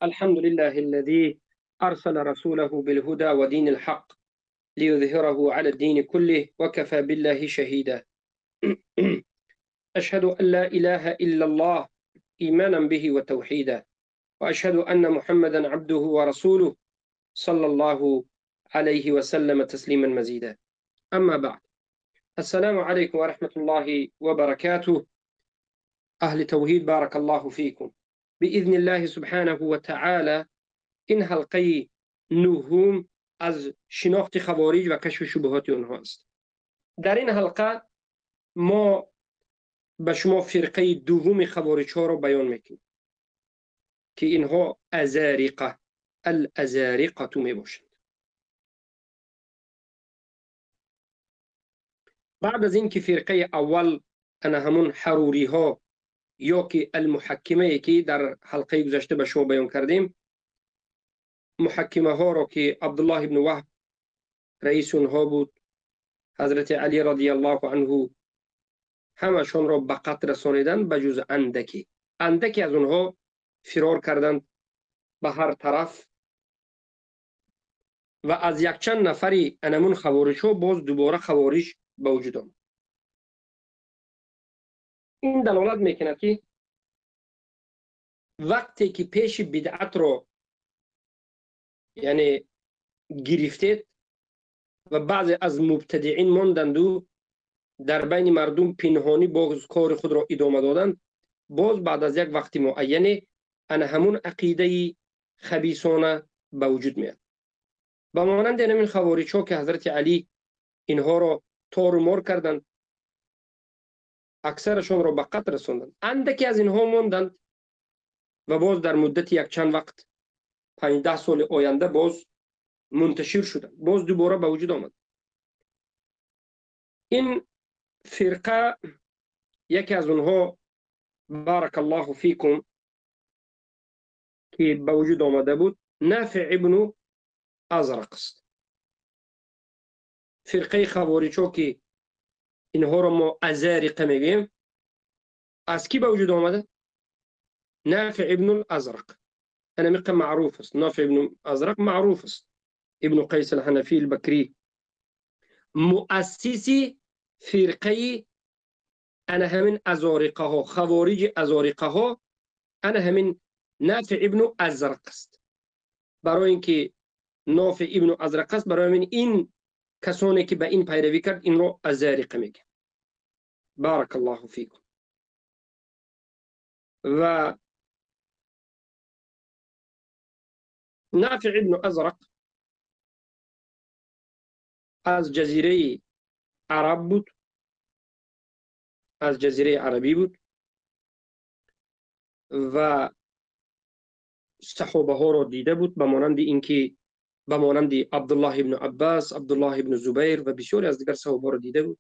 الحمد لله الذي أرسل رسوله بالهدى ودين الحق ليظهره على الدين كله وكفى بالله شهيدا. أشهد أن لا إله إلا الله إيمانا به وتوحيدا، وأشهد أن محمدا عبده ورسوله صلى الله عليه وسلم تسليما مزيدا. أما بعد، السلام عليكم ورحمة الله وبركاته. أهل توحيد بارك الله فيكم. بإذن الله سبحانه وتعالى این حلقه نهم از شناخت خوارج و کشف شبهات آنها است. در این حلقه ما به شما فرقه دوم خوارج ها را بیان میکنیم که اینها ازارقه، الازارقه می باشند. بعد از اینکه فرقه اول انا همون حروری ها یا که المحکمه که در حلقه گذشته به شما بیان کردیم، محکمه ها را که عبدالله ابن وهب رئیس اونها بود، حضرت علی رضی الله عنه همشون را به قتل رسانیدن به جز اندکی، اندکی از اونها فرار کردند به هر طرف و از یک چند نفری انمون خوارج ها باز دوباره خوارج به وجود آمد. این دلالت میکند که وقتی که پیش بدعت را یعنی گرفتید و بعضی از مبتدعین ماندند و در بین مردم پنهانی باز کار خود را ادامه دادند، باز بعد از یک وقت معینه انا همون عقیده خبیثانه به وجود میاد. به مانند همین خوارج ها که حضرت علی اینها را تار و مار کردند، اکثرشان را به قتل رساندند، اندکی از اینها ماندند و باز در مدت یک چند وقت 5-10 سال آینده باز منتشر شدند، باز دوباره به وجود آمد. این فرقه یکی از اونها بارک الله فیکم که به وجود آمده بود نافع ابن ازرق است. فرقه خوارج ها که اینها را ما ازارقه میگیم از کی به وجود آمده؟ نافع ابن الازرق. انا مقه معروف است، نافع ابن ازرق معروف است، ابن قیس الحنفی البکری، مؤسس فرقه انا همین ازارقه ها، خوارج ازارقه ها، انا همین نافع ابن ازرق است. برای اینکه نافع ابن ازرق است، برای همین این کسانی که به این پیروی کرد این رو ازارقه میگه. بارک الله فیکم. و نافع ابن ازرق از جزیره عرب بود، از جزیره عربی بود و صحابه ها را دیده بود، به مانند اینکه به مانند عبدالله ابن عباس، عبدالله ابن زبیر و بسیاری از دیگر صحابه را دیده بود.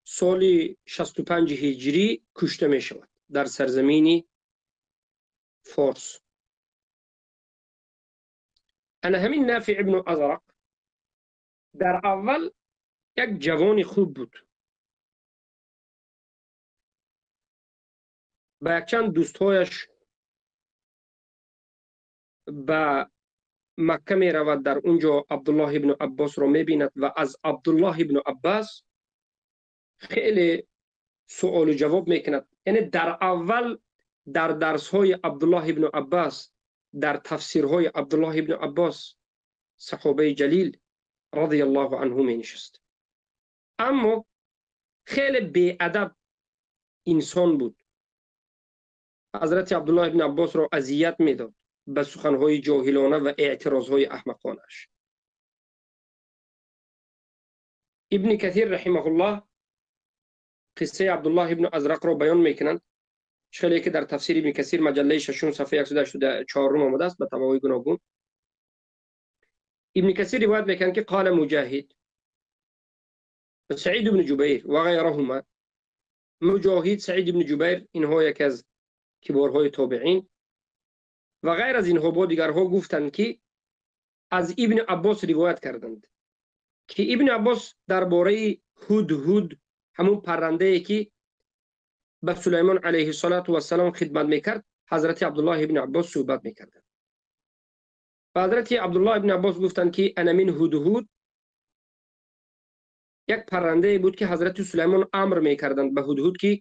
سال 65 هجری کشته می شود در سرزمین فارس. انا همین نافع ابن ازرق در اول یک جوان خوب بود، با یک چند دوستهایش به مکه می رود، در اونجا عبدالله ابن عباس را می بیند و از عبدالله ابن عباس خیلی سوال و جواب می کند. یعنی در اول در درس های عبدالله ابن عباس، در تفسیرهای عبدالله ابن عباس صحابه جلیل رضی الله عنه می نشست. اما خیلی بی‌ادب انسان بود، حضرت عبدالله ابن عباس را اذیت میداد به سخنهای جاهلانه و اعتراضهای احمقانش. ابن کثیر رحمه الله قصه عبدالله ابن ازرق را بیان میکنند، خیلی که در تفسیر ابن کثیر مجله ششم صفحه 184 آمده است به تبعای گوناگون. ابن کثیر روایت میکنند که قال مجاهد سعید بن جبیر و غیرهما، مجاهد، سعید بن جبیر، اینها یکی از کبارهای تابعین و غیر از اینها با دیگرها گفتند که از ابن عباس روایت کردند که ابن عباس درباره هدهد، همون پرنده که به سلیمان علیه السلام خدمت میکرد، ҳазрати Абдуллоҳ ибни Аббос суҳбат мекарданд. Ва ҳазрати Абдуллоҳ ибни Аббос гуфтанд, ки анамин ҳудҳуд як паррандае буд, ки ҳазрати Сулаймон амр мекарданд ба ҳудҳуд, ки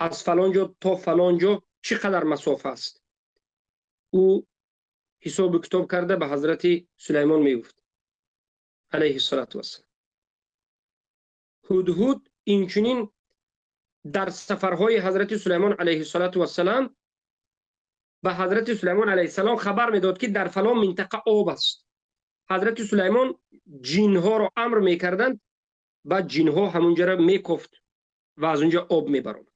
аз фалон ҷо то фалон ҷо чӣ қадар масофа аст. Ӯ ҳисобу китоб карда ба ҳазрати Сулаймон мегуфт алайҳи ссалоту вассалом. Ҳудҳуд инчунин дар сафарҳои ҳазрати Сулаймон алайҳи ссалоту вассалам ба ҳазрати Сулаймон алайҳиссалом хабар медод, ки дар фалон минтақа об аст. Ҳазрати Сулаймон ҷинҳоро амр мекарданд, баъд ҷинҳо ҳамунҷаро мекофт ва аз унҷа об мебаромад.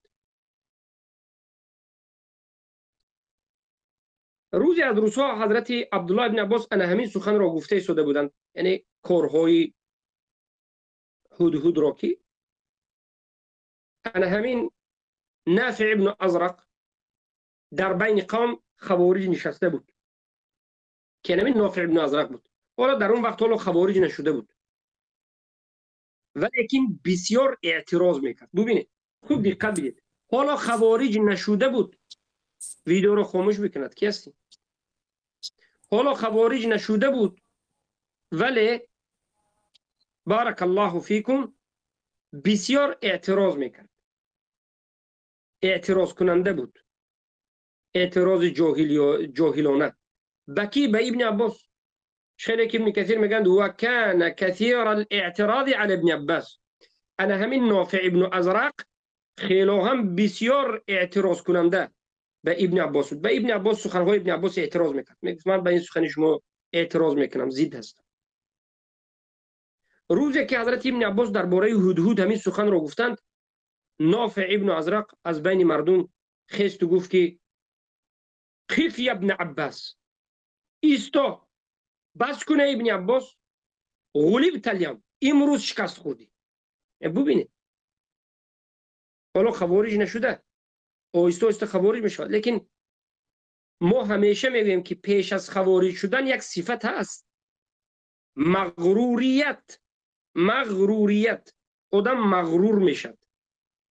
Рӯзе аз рӯзҳо ҳазрати Абдуллоҳ ибни Аббос ана ҳамин суханро гуфта истода буданд, яъне корҳои ҳудҳудро, ки ана ҳамин Нафиъ ибну Азрақ дар байни қавм хавориҷ нишаста буд, ки ҳамин Нофиъ ибну Азрақ буд. Ҳоло дар он вақт ҳоло хавориҷ нашуда буд, валекин бисёр эътироз мекард. Бубинед, хуб диққат бидед, ҳоло хавориҷ нашуда буд. Видеоро хомӯш бикунад, ки ҳастӣ? Ҳоло хавориҷ нашуда буд, вале баракаллоҳу фикум бисёр эътироз мекард, эътирозкунанда буд, эътирози ҷоҳилона. Ба ки? Ба Ибни Аббос. Хеле ки Ибни Касир мегӯянд ва кана касира алэътирози ала Ибни Аббос. Ана ҳамин Нофиъ ибну Азрақ хело ҳам бисёр эътирозкунанда ба Ибни Аббос буд. Ба Ибни Аббос, суханҳои Ибни Аббос эътироз мекард. Мегуфт ман ба ин сухани шумо эътироз мекунам, зидд ҳастам. Рӯзе ки ҳазрати Ибни Аббос дар бораи ҳудҳуд ҳамин суханро гуфтанд, Нофиъ ибну Азрақ аз байни мардум хесту гуфт, ки қиф я ибни Аббас, исто, бас куна Ибни Аббос, ғулибта алявм, имрӯз шикаст хӯрдӣ. Бубинед, ҳоло хавориҷ нашуда, оҳиста оҳиста хавориҷ мешавад. Лекин мо ҳамеша мегӯем, ки пеш аз хавориҷ шудан як сифат ҳаст: мағрурият. Мағрурият, одам мағрур мешавад,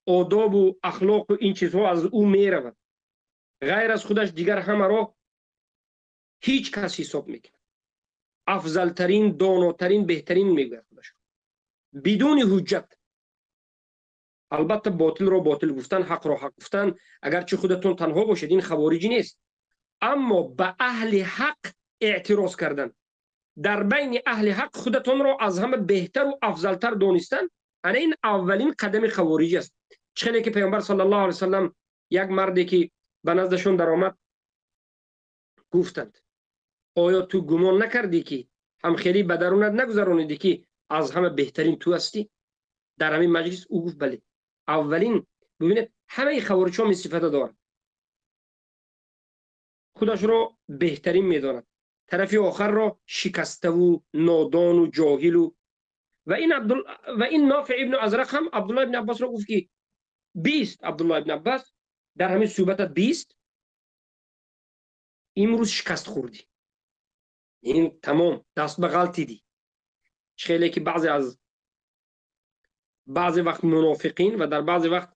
одобу ахлоқу ин чизҳо аз ӯ меравад, ғайр аз худаш дигар ҳамаро ҳеҷ кас ҳисоб мекунад, афзалтарин, донотарин, беҳтарин мегӯяд худашро бидуни ҳуҷҷат. Албатта ботилро ботил гуфтан, ҳақро ҳақ гуфтан, агарчи худатон танҳо бошед, ин хавориҷӣ нест, аммо ба аҳли ҳақ эътироз кардан, дар байни аҳли ҳақ худатонро аз ҳама беҳтару афзалтар донистан, ана ин аввалин қадами хавориҷӣ аст. Чӣ хеле ки Паёмбар саллаллоҳу алайҳи васаллам як марде ки ба наздашон даромад гуфтанд: оё ту гумон накардӣ, ки ҳамхелӣ ба дарунат нагузаронидӣ, ки аз ҳама беҳтарин ту ҳастӣ дар ҳамин маҷлис? Ӯ гуфт: бале. Аввалин, бубинед, ҳамаи хавориҷҳо ин сифата доранд, худашро беҳтарин медонад, тарафи охарро шикаставу нодону ҷоҳилу. Ва ин Нофиъ ибну Азрақ ҳам Абдуллоҳ ибни Аббосро гуфт, ки бист, Абдуллоҳ ибни Аббас, дар ҳамин суҳбатат бист, имрӯз шикаст хӯрдӣ, ин тамом даст ба ғалтидӣ. Хеле ки баъзе аз баъзе вақт мунофиқин ва дар баъзе вақт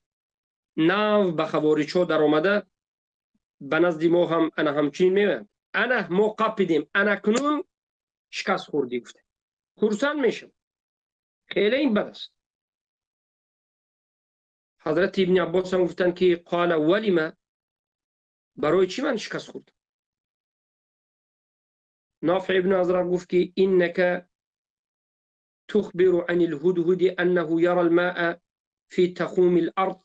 нав ба хавориҷҳо даромада ба назди мо ҳам ана ҳамчунин меоянд: ана мо қапидем, ана кунун шикаст хӯрдӣ гуфта хурсанд мешавад. Хеле ин бад аст. Ҳазрати Ибни Аббос ҳам гуфтанд, ки қола валима, барои чӣ ман шикаст хӯрдам? Нофиъ ибну Азрақ гуфт, ки иннака تخبر عن الهدهد أنه يرى الماء في تخوم الأرض.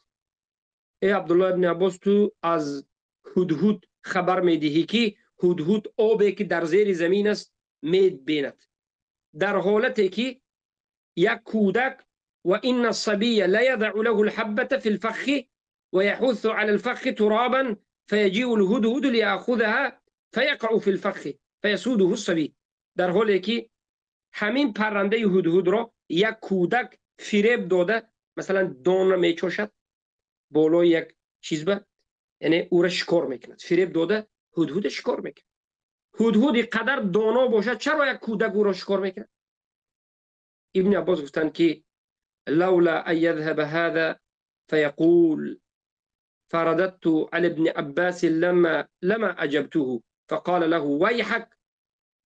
эй Абдуллоҳ ибни Аббос, ту аз ҳудҳуд хабар медиҳӣ, ки ҳудҳуд обе ки дар зери замин аст мебинад, дар ҳолате ки як кӯдак وإن الصبي ليضع له الحبة في الفخ ويحث على الفخ ترابا فيجيء الهدهد ليأخذها فيقع في الفخ فيسوده الصبي. Дар ҳоле ки ҳамин паррандаи ҳудҳудро як кӯдак фиреб дода, масалан, дона мечошад болои як чизба, яъне ӯра шикор мекунад, фиреб дода ҳудҳуда шикор мекунад. Ҳудҳуди қадар доно бошад, чаро як кӯдак ӯро шикор мекунад? Ибни Аббос гуфтанд, ки лаула ан ядҳаба ҳаза фаяқул فرددت على ابن عباس لما أجبته فقال له ويحك.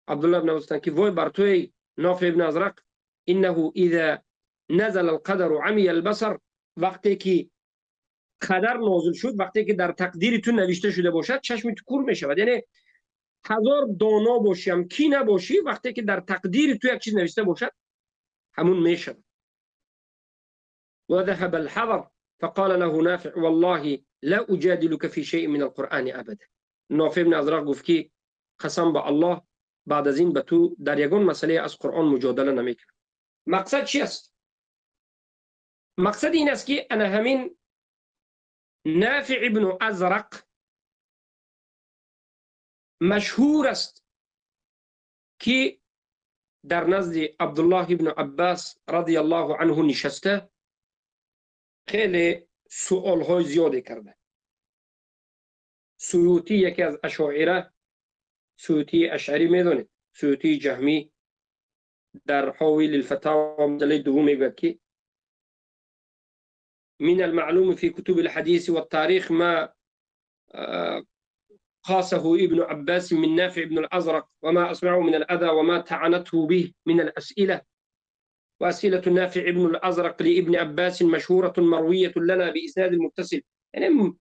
عبد الله بن عباس که وای بر توی نافع ابن ازرق، انه اذا نزل القدر عمي البصر. وقتی که قدر نازل شد، وقتی که در تقدیر تو نوشته شده باشد، چشم تو کور می شود. یعنی هزار دانا باشیم کی نباشی، وقتی که در تقدیر تو یک چیز نوشته باشد همون می شود. وذهب الحذر فقال له نافع والله لا أجادلك في شيء من القرآن أبدا. نافع بن ازرق گفت که قسم به الله بعد از این به تو در یگان مسئله از قرآن مجادله نمیکنم. مقصد چی است؟ مقصد این است که انا همین نافع ابن ازرق مشهور است که در نزد عبدالله ابن عباس رضی الله عنه نشسته، خیلی سوال های زیادی کرده. سیوطی یکی از اشاعره، سیوطی اشعری میدونید، سیوطی جهمی، در حاوی للفتاوى مجلد دوم میگوید که من المعلوم في كتب الحديث والتاريخ ما قاسه ابن عباس من نافع بن الأزرق وما أسمعه من الأذى وما تعنته به من الأسئلة. وأسئلة نافع بن الأزرق لابن عباس مشهورة مروية لنا بإسناد متصل. یعنی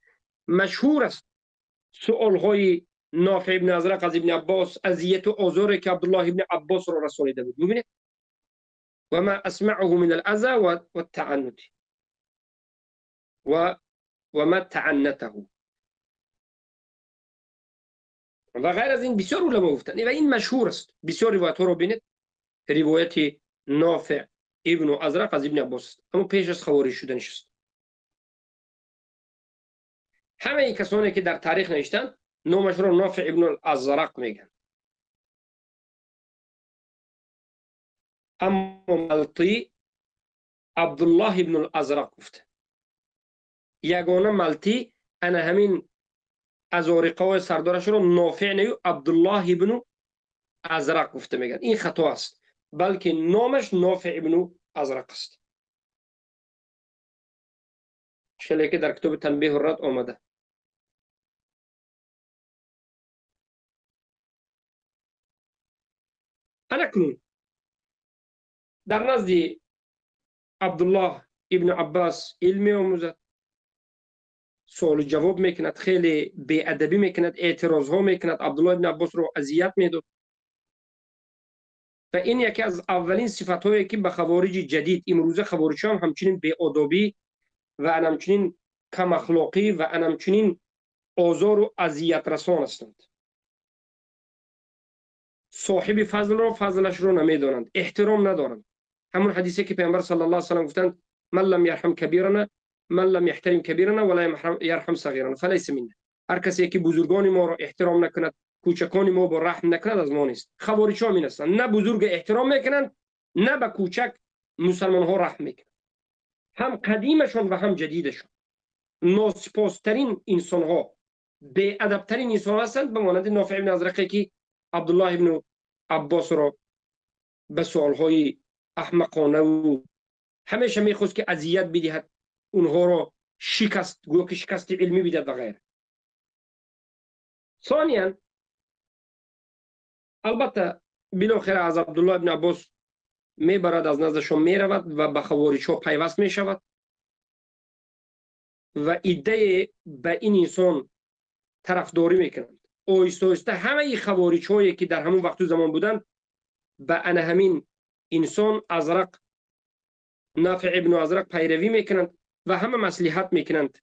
مشهور است سؤال های نافع ابن ازرق از ابن عباس، اذیت و آزاری که عبدالله ابن عباس را رسانیده بود. ببینید و ما اسمعه من الاذى والتعنت و ما تعنته و غیر از این بسیار علما گفتند و این مشهور است. بسیار روایت ها رو ببینید، روایت نافع ابن ازرق از ابن عباس است، اما پیش از خوارج شدنش است. همه این کسانی که در تاریخ نوشتن نامش رو نافع ابن الازرق میگن. اما ملطی عبدالله ابن الازرق گفته. یگانه ملطی انا همین ازارقه و سردارش رو نافع نه، عبدالله ابن ازرق گفته میگن. این خطا است، بلکه نامش نافع ابن ازرق است. شلی که در کتاب تنبیه الرد آمده. اکنون در نزد عبدالله ابن عباس علم می‌آموزد، سوال و جواب میکند، خیلی بی‌ادبی میکند، اعتراض ها میکند، عبدالله ابن عباس رو اذیت میداد. و این یکی از اولین صفت هایی که به خوارج جدید امروزه خوارج هم همچنین بی‌ادبی و همچنین کم اخلاقی و همچنین آزار و اذیت رسان هستند. صاحب فضل را فضلش رو نمیدانند، احترام ندارند. همون حدیثی که پیامبر صلی الله علیه و سلم گفتند من لم یرحم کبیرنا من لم یحترم کبیرنا ولا یرحم صغیرنا فلیس منا. هر کسی که بزرگان ما را احترام نکند، کوچکان ما با رحم نکند، از ما نیست. خوارج ها هستند، نه بزرگ احترام میکنند نه به کوچک مسلمان ها رحم میکنند، هم قدیمشون و هم جدیدشون. ناسپاسترین انسان ها، بی ادبترین انسان ها هستند، به مانند نافع ابن ازرقی که عبدالله ابن عباس را به سوالهای احمقانه و همیشه میخواست که اذیت بدهد، اونها را شکست، گویا که شکست علمی بدهد و غیره. ثانیا البته بالاخره از عبدالله ابن عباس میبرد، از نزدشان میرود و به خوارج ها پیوست میشود و ایده به این انسان طرفداری میکنند. آهسته آهسته همه خوارج هایی که در همون وقت و زمان بودند به ان همین انسان ازرق، نافع ابن ازرق پیروی میکنند و همه مصلحت میکنند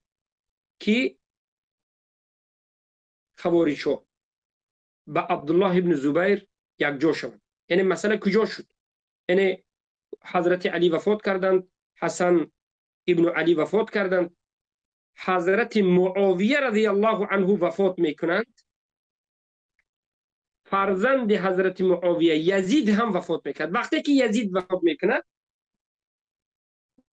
که خوارج ها به عبدالله ابن زبیر یک جا شوند. یعنی مسئله کجا شد؟ یعنی حضرت علی وفات کردند، حسن ابن علی وفات کردند، حضرت معاویه رضی الله عنه وفات میکنند، فرزند حضرت معاویه یزید هم وفات میکند. وقتی که یزید وفات میکند،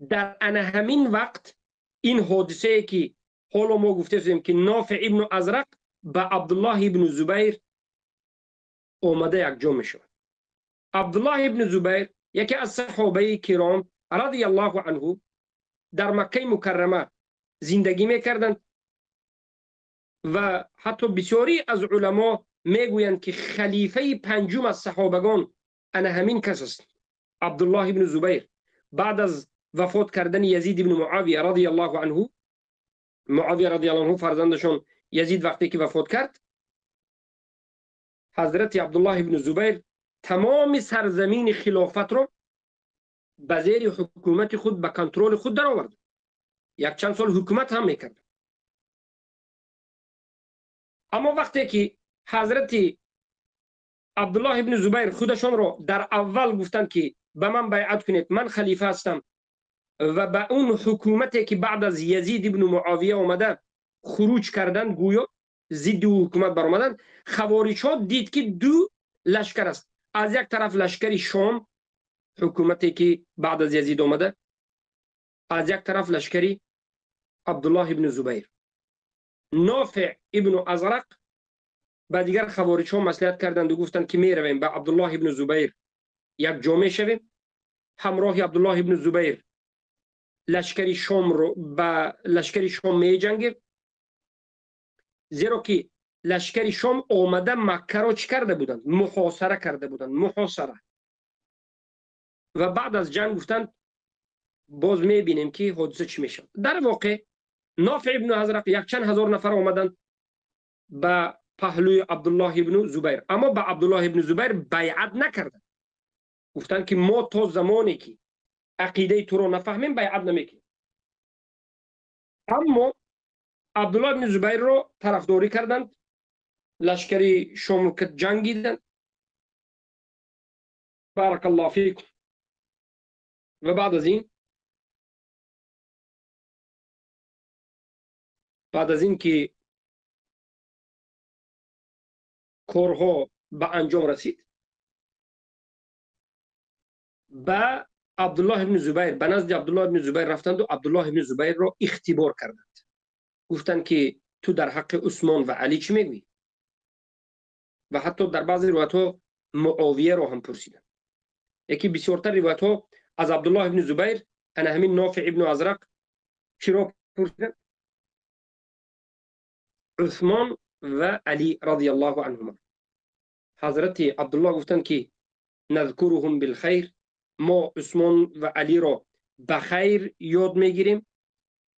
در ان همین وقت این حادثه که حالا ما گفته شدیم که نافع ابن ازرق به عبدالله ابن زبیر آمده یک جا میشود. عبدالله ابن زبیر یکی از صحابه کرام رضی الله عنه در مکه مکرمه زندگی میکردند. و حتی بسیاری از علما میگویند که خلیفه پنجم از صحابگان انا همین کس است، عبدالله ابن زبیر. بعد از وفات کردن یزید ابن معاویه رضی الله عنه، معاویه رضی الله عنه فرزندشون یزید وقتی که وفات کرد، حضرت عبدالله ابن زبیر تمام سرزمین خلافت رو به زیر حکومت خود، به کنترل خود در آورد. یک چند سال حکومت هم میکرد. اما وقتی که حضرت عبدالله ابن زبیر خودشان را در اول گفتند که به من بیعت کنید، من خلیفه هستم، و به اون حکومتی که بعد از یزید ابن معاویه آمده خروج کردند، گویا ضد حکومت برآمدند، خوارج ها دید که دو لشکر است. از یک طرف لشکر شام، حکومتی که بعد از یزید آمده، از یک طرف لشکری عبدالله ابن زبیر. نافع ابن ازرق با دیگر خوارج ها مصلحت کردند و گفتند که می رویم با عبدالله ابن زبیر یک جامعه شویم. همراه عبدالله ابن زبیر لشکری شام رو با لشکری شام می جنگیم، زیرا که لشکری شام آمده مکه را چی کرده بودند؟ محاصره کرده بودند، محاصره. و بعد از جنگ گفتند باز می بینیم که حادثه چی میشد. در واقع نافع ابن ازرق یک چند هزار نفر آمدند به پهلوی عبدالله ابن زبیر، اما به عبدالله ابن زبیر بیعت نکردند. گفتند که ما تا زمانی که عقیده تو رو نفهمیم بیعت نمیکنیم. اما عبدالله ابن زبیر رو طرفداری کردند، لشکری شام که جنگیدند. بارک الله فیکم. و بعد از این، بعد از این که کارها به انجام رسید، به عبدالله ابن زبیر، به نزد عبدالله ابن زبیر رفتند و عبدالله ابن زبیر را اختبار کردند. گفتند که تو در حق عثمان و علی چی میگویی؟ و حتی در بعضی روایت ها معاویه را هم پرسیدند. یکی بسیارتر روایت ها از عبدالله ابن زبیر انا همین نافع ابن ازرق چی را پرسیدند؟ عثمان و علی رضی الله عنهما. حضرت عبدالله گفتند که نذکرهم بالخیر، ما عثمان و علی را به خیر یاد میگیریم،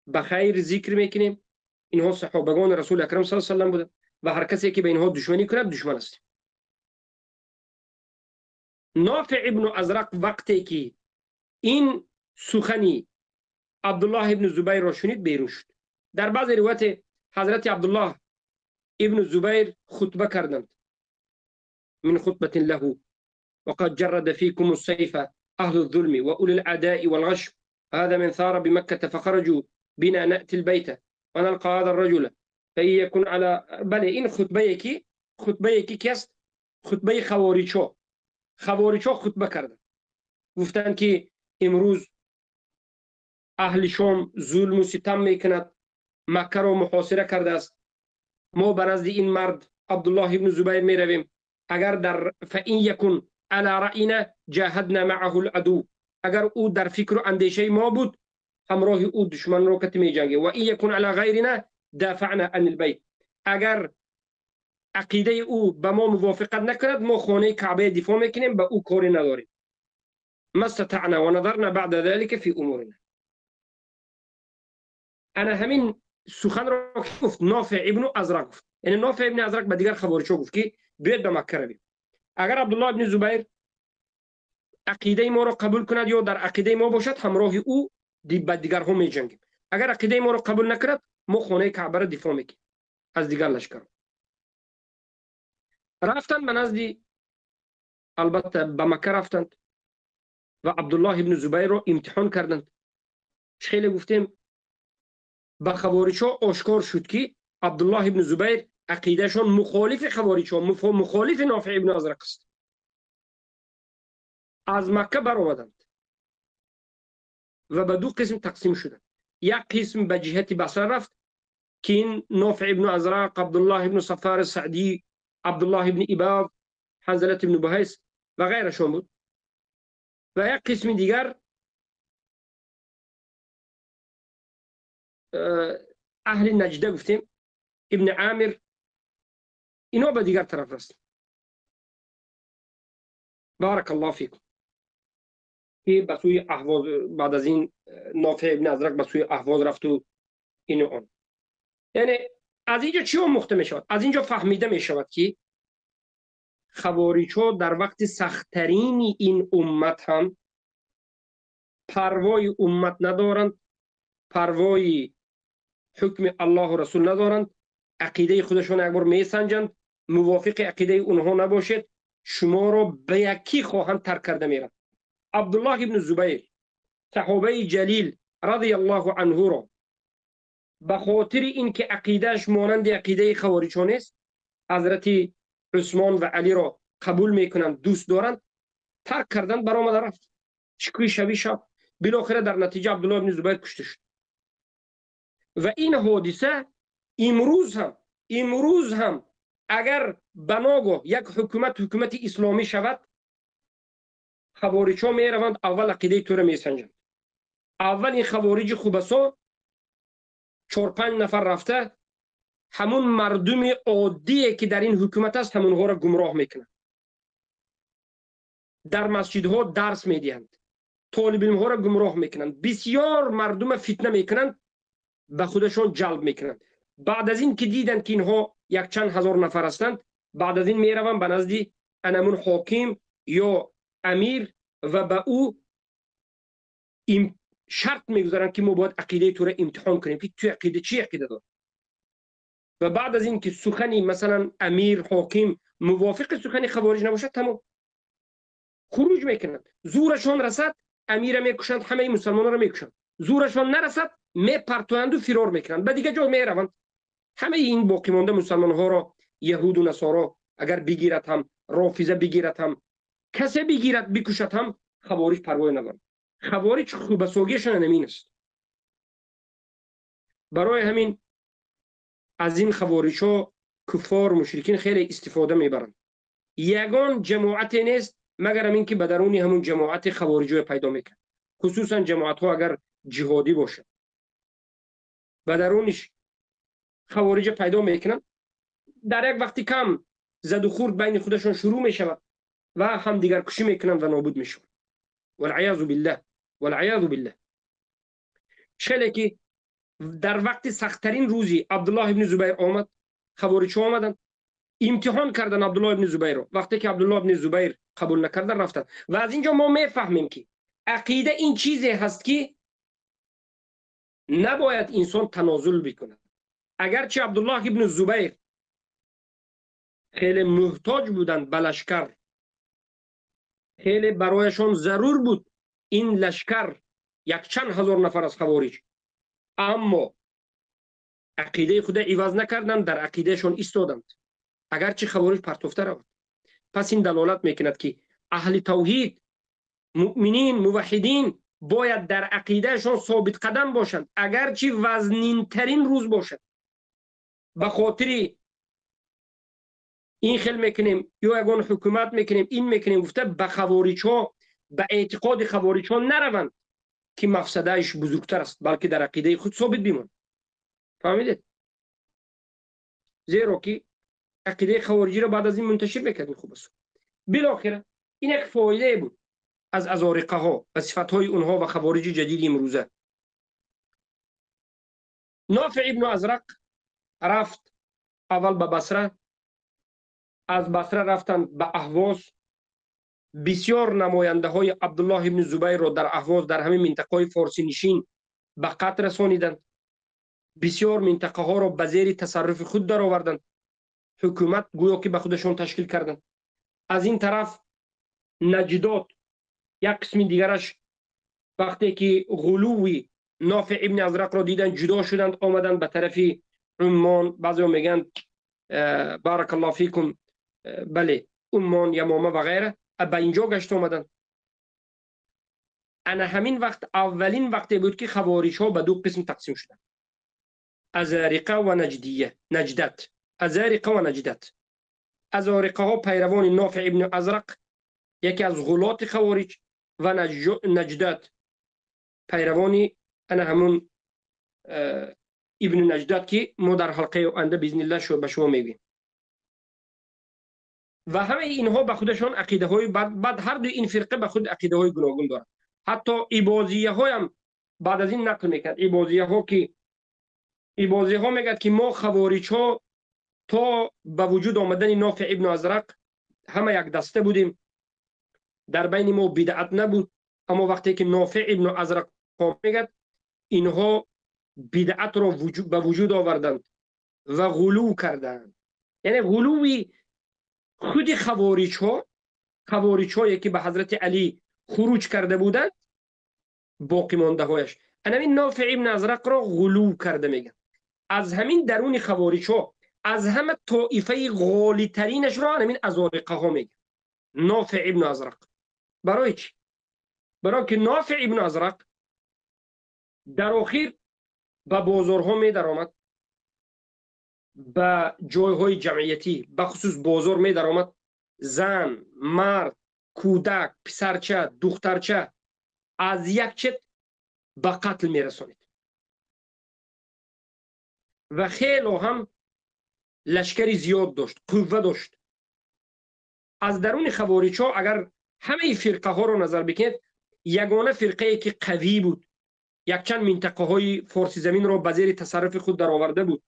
به خیر ذکر میکنیم. اینها صحابگان رسول اکرم صلی الله علیه و سلم بودند و هر کسی که به اینها دشمنی کند دشمن است. نافع ابن ازرق وقتی که این سخنی عبدالله ابن زبیر را شنید بیرون شد. در بعض روایت حضرت عبدالله ابن زبیر خطبه کردند، من خطبة له وقد جرد فيكم السيف أهل الظلم وأولي العداء والغش، هذا من ثار بمكة فخرجوا بنا نأتي البيت ونلقى هذا الرجل فإن يكن على بله. این خطبه کی؟ خطبه کی کیست؟ خطبه خوارج‌ها. خوارج‌ها خطبه کردند، گفتند که امروز اهل شام ظلم و ستم میکند، مکه را محاصره کرده است، ما به نزد این مرد عبدالله ابن زبیر می رویم، اگر در فإن يكن على رأینا جاهدنا معه العدو، اگر او در فکر و اندیشه ما بود همراه او دشمن رو کت می جنگیم، و این یکن علی غیرنا دافعنا عن البیت، اگر عقیده او به ما موافقت نکند ما خانه کعبه دفاع میکنیم، به او کاری نداریم. ما استطعنا و نظرنا بعد ذلك فی امورنا. انا همین سخن را گفت نافع ابن ازرق گفت، یعنی نافع ابن ازرق به دیگر خوارج‌ها گفت که بیاید به مکه رویم، اگر عبدالله ابن زبیر عقیده ما را قبول کند یا در عقیده ما باشد همراه او به دیگرها می جنگیم، اگر عقیده ما را قبول نکند ما خانه کعبه را دفاع میکنیم از دیگر لشکر. رفتند به نزد، البته به مکه رفتند و عبدالله ابن زبیر را امتحان کردند. خیلی گفتیم به خوارج‌ها آشکار شد که عبدالله ابن زبیر عقیدهشان مخالف خوارج‌ها، مخالف نافع ابن ازرق است. از مکه برآمدند و به دو قسم تقسیم شدند. یک قسم به جهت بصره رفت که این نافع ابن ازرق، عبدالله ابن صفار السعدی، عبدالله ابن اباض، حنظله ابن بهیس و غیرشان بود، و یک قسم دیگر اهل نجده گفتیم ابن عامر اینا به دیگر طرف رفتند. بارک الله فیکم. که به سوی اهواز، بعد از این نافع ابن ازرق به سوی اهواز رفت و این آن. یعنی از اینجا چی آموخته می شود؟ از اینجا فهمیده می شود که خوارج ها در وقت سخت‌ترین این امت هم پروای امت ندارند، پروای حکم الله و رسول ندارند، عقیده خودشون یک بار میسنجند، موافق عقیده اونها نباشد شما را به یکی خواهند ترک کرده میرند. عبدالله ابن زبیر صحابه جلیل رضی الله عنه را به خاطر اینکه عقیدهش مانند عقیده خوارج نیست، حضرت عثمان و علی را قبول میکنند، دوست دارند، ترک کردند، برآمده رفت شکوی شوی شب. بالاخره در نتیجه عبدالله ابن زبیر کشته شد. و این حادثه امروز هم اگر بناگاه یک حکومت اسلامی شود، خوارج ها میروند اول عقیده تو را میسنجند. اول این خوارج خوبسا 4-5 نفر رفته همون مردم عادیه که در این حکومت است همونها را گمراه میکنند. در مسجدها درس میدهند، طالب علم ها را گمراه میکنند، بسیار مردم فتنه میکنند، به خودشون جلب میکنند. بعد از این که دیدند که اینها یک چند هزار نفر هستند، بعد از این میروند به نزد انمون حاکم یا امیر و به او شرط میگذارند که ما باید عقیده تو را امتحان کنیم که تو عقیده چی عقیده داری. و بعد از این که سخنی مثلا امیر حاکم موافق سخن خوارج نباشد، تمام خروج میکنند. زورشان رسد امیر میکشند، همه مسلمانان را میکشند. زورشان نرسد میپرتوند و فرار میکنند، به دیگه جا میروند. همه این باقی مانده مسلمان ها را یهود و نصارا اگر بگیرد هم، رافضه بگیرد هم، کسی بگیرد بکشد هم، خوارج پروای ندارند. خوارج خوبساگیشان همین است. برای همین از این خوارج ها کفار مشرکین خیلی استفاده میبرند. یگان جماعت نیست مگر همین که به درونی همون جماعت خوارجی پیدا میکنه، خصوصا جماعت ها اگر جهادی باشه به درونش خوارج پیدا میکنن. در یک وقتی کم زد و خورد بین خودشون شروع میشود و هم دیگر کشی میکنن و نابود میشون. والعیاذ بالله، والعیاذ بالله. خیلی که در وقت سختترین روزی عبدالله ابن زبیر آمد، خوارج آمدن امتحان کردن عبدالله ابن زبیر رو. وقتی که عبدالله ابن زبیر قبول نکردن رفتن. و از اینجا ما میفهمیم که عقیده این چیزی هست که نباید انسان تنازل بکنه. اگرچه عبدالله ابن زبیر خیلی محتاج بودند به لشکر، خیلی برایشان ضرور بود این لشکر یک چند هزار نفر از خوارج، اما عقیده خود عوض نکردند، در عقیدهشان ایستادند اگرچه خوارج پرتفته روند. پس این دلالت میکند که اهل توحید، مؤمنین، موحدین باید در عقیدهشان ثابت قدم باشند اگرچه وزنین ترین روز باشد. به خاطر این خیل میکنیم یا یگان حکومت میکنیم این میکنیم گفته به خوارج ها، به اعتقاد خوارج ها نروند که مفسدهش بزرگتر است، بلکه در عقیده خود ثابت بمانند. فهمیدید؟ زیرا که عقیده خوارجی را بعد از این منتشر میکردیم. خوب است. بالاخره این یک فایده بود از ازارقه ها و صفت های اونها و خوارج جدید امروزه. نافع ابن ازرق رفت اول به بصره، از بصره رفتند به اهواز. بسیار نماینده های عبدالله ابن زبیر را در اهواز در همین منطقه فارسی نشین به قتل رسانیدند. بسیار منطقه ها را به زیر تصرف خود درآوردند. حکومت گویا که به خودشون تشکیل کردند. از این طرف نجدات یک قسم دیگرش وقتی که غلوی نافع ابن ازرق را دیدن جدا شدند، آمدند به طرف عمان. بعضی میگن بارک الله فیکم، بله عمان، یمامه و غیره، به اینجا گشت آمدند. انا همین وقت اولین وقتی بود که خوارج ها به دو قسم تقسیم شدند: ازارقه و نجدیه، نجدت. ازارقه و نجدت. ازارقه ها پیروان نافع ابن ازرق، یکی از غلات خوارج، و نجدت پیروان انا همون ابن نجداد که ما در حلقه آینده باذن الله به شما میگیم. و همه اینها به خودشان عقیده های بعد هر دو این فرقه به خود عقیده های گوناگون دارند. حتی عبازیه های هم بعد از این نقل میکرد. عبازیه ها که عبازیه ها میگد که ما خوارج ها تا به وجود آمدن نافع ابن ازرق همه یک دسته بودیم، در بین ما بدعت نبود، اما وقتی که نافع ابن ازرق میگد اینها بدعت را به وجود آوردند و غلو کردند. یعنی غلوی خود خوارج ها، خوارج هایی که به حضرت علی خروج کرده بودند، باقی مانده هایش همین نافع ابن ازرق را غلو کرده میگن. از همین درون خوارج ها از همه طائفه غالی ترینش را همین ازارقه ها میگن، نافع ابن ازرق. برای چی؟ برای که نافع ابن ازرق در آخر به بازارها می درآمد، به جایهای جمعیتی به خصوص بازار می درآمد، زن، مرد، کودک، پسرچه، دخترچه از یک چت به قتل می رسانید و خیلی هم لشکری زیاد داشت، قوه داشت. از درون خوارج ها اگر همه فرقه ها رو نظر بکنید، یگانه فرقه ای که قوی بود، یک چند منطقه های فارسی زمین رو به زیر تصرف خود درآورده بود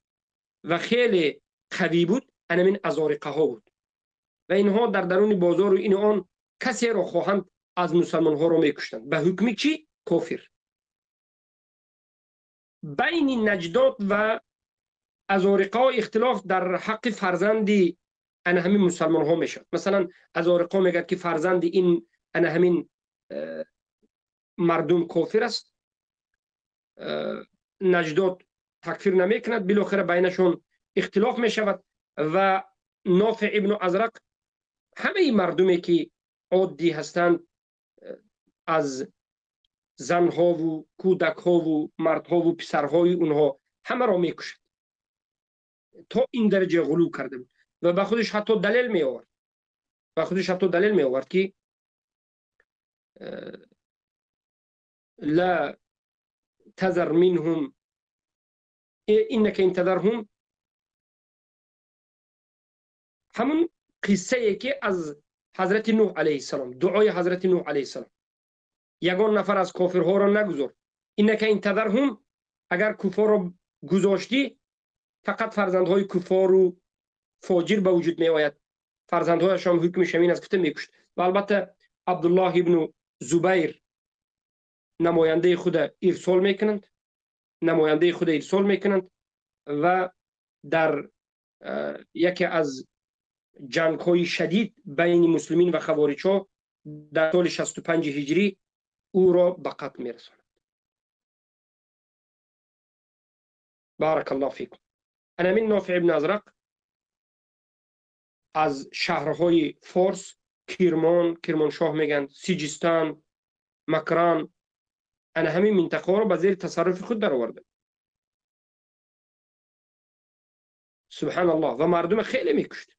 و خیلی قوی بود، همین ازارقه ها بود. و اینها در درون بازار و این آن کسی را خواهند از مسلمان ها رو میکشتند به حکم چی؟ کافر. بین نجداد و ازارقه ها اختلاف در حق فرزند انا همین مسلمان ها میشد. مثلا ازارقه میگد که فرزند این انا همین مردم کافر است، نجداد تکفیر نمیکند، بالاخره بینشون اختلاف میشود و نافع ابن ازرق همه مردمی که عادی هستند از زنها و کودکها و مردها و پسرهای اونها همه را میکشد. تا این درجه غلو کرده بود و به خودش حتی دلیل می آورد، به خودش حتی دلیل می آورد که لا تذر منهم انك ان تذرهم، همون قصه که از حضرت نوح علیه السلام، دعای حضرت نوح علیه السلام، یگان نفر از کافرها را نگذار، انك ان تذرهم، اگر کفار را گذاشتی فقط فرزندهای کفار و فاجر به وجود می آید، فرزندهایش هم حکمش همین است که میکشت. و البته عبدالله ابن زبیر نماینده خود ارسال میکنند، نماینده خود ارسال میکنند و در یکی از جنگ های شدید بین مسلمین و خوارج ها در سال 65 هجری او را به قتل میرساند. بارک الله فیکم. انا من نافع ابن ازرق از شهرهای فارس، کرمان، کرمانشاه میگن، سیجستان، مکران، انا همین منطقه رو به زیر تصرف خود در آورده. سبحان الله. و مردم خیلی میکشت.